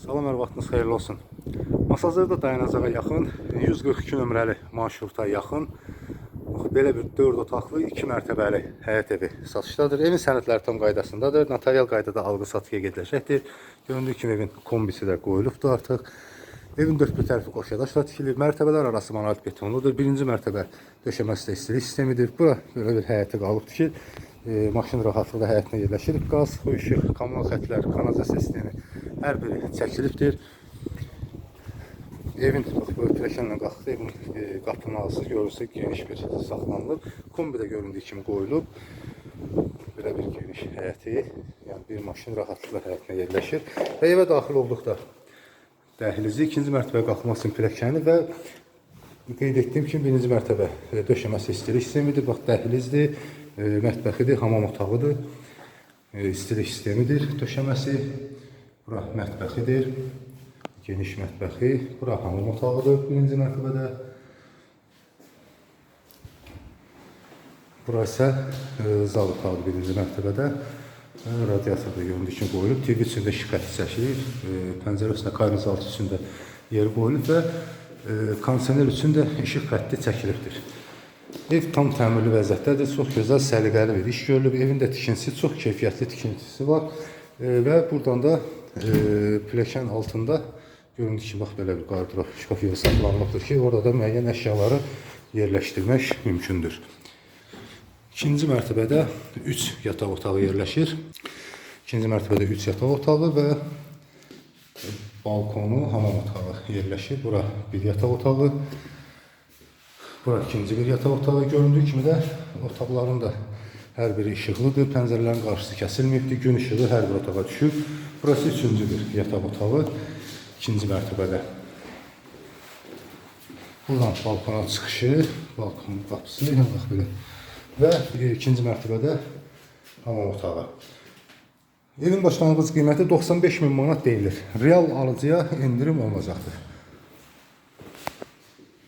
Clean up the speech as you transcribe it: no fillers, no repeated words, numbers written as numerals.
Salam, hər vaxtınız xeyirli olsun. Masazırda dayanacağa yaxın, 142 nömrəli marşruta yaxın, belə bir 4 otaqlı, 2 mərtəbəli həyət evi satışdadır. Evin sənədləri tam qaydasındadır. Notarial qaydada alqı-satqıya gediləcəkdir. Göründüyü kimi evin kombisi də qoyulubdur artıq. Evin dörd bir tərəfi qoşa daşla tikilib. Mərtəbələr arası monolit betonludur. Birinci mərtəbə döşəməsi də istilik sistemidir. Bura belə bir həyəti qalıbdır ki, maşın rahatlıqla həyətinə yerləşir. Qaz, işıq, kommunal xətlər, kanalizasiya sistemi hər biri çəkilibdir. Evin bax böyle pilləkənlə qalxdı. Evin qapının ağzı görünsə geniş bir saxlanılıb. Kombi də göründüyü kimi qoyulub. Belə bir geniş həyəti, yəni bir maşın rahatlıqla həyətinə yerləşir. Və evə daxil olduqda dəhlizi, ikinci mərtəbəyə qalxmaq üçün pilləkəni və qeyd etdiyim kimi birinci mərtəbə döşəməsi istilik sistemidir. Bax dəhlizdir, mətbəxidir, hamam otağıdır. İstilik sistemidir döşəməsi. Bura mətbəxidir. Geniş mətbəxi. Bura hamam otağıdır birinci mərtəbədə. Bura isə zal otağıdır birinci mərtəbədə. Radiator da göründüyü kimi qoyulub. TV üçün də işıq xətti çəkilib. Pəncərə üstünə kanalizasiya üçün də yer qoyulub və kondisioner üçün də işıq xətti çəkilibdir. Ev tam təmirli vəziyyətdədir. Çox gözəl, səliqəli bir iş görülüb. Evin də tikintisi çox keyfiyyətli tikintisi var. Və buradan da pilləkən altında göründüyü kimi bax belə bir qardırob şkaf yeri saxlanılıbdır ki, orada da müəyyən əşyaları yerləşdirmək mümkündür. İkinci mərtəbədə 3 yataq otağı yerləşir. İkinci mərtəbədə 3 yataq otağı və balkonu, hamam otağı yerləşir. Bura bir yataq otağı. Bura ikinci bir yataq otağı. Göründüyü kimi də otaqların da hər biri işıqlıdır. Pəncərələrin qarşısı kəsilməyibdir. Gün işığı hər bir otağa düşür. Burası üçüncü bir yataq otağı. İkinci mərtəbədə. Buradan balkona çıxışı, balkon qapısı, yəni bax belə. Və ikinci mərtəbədə hamam otağı. Evin başlanğıc qiyməti 95 min manat deyilir. Real alıcıya endirim olunacaqdır.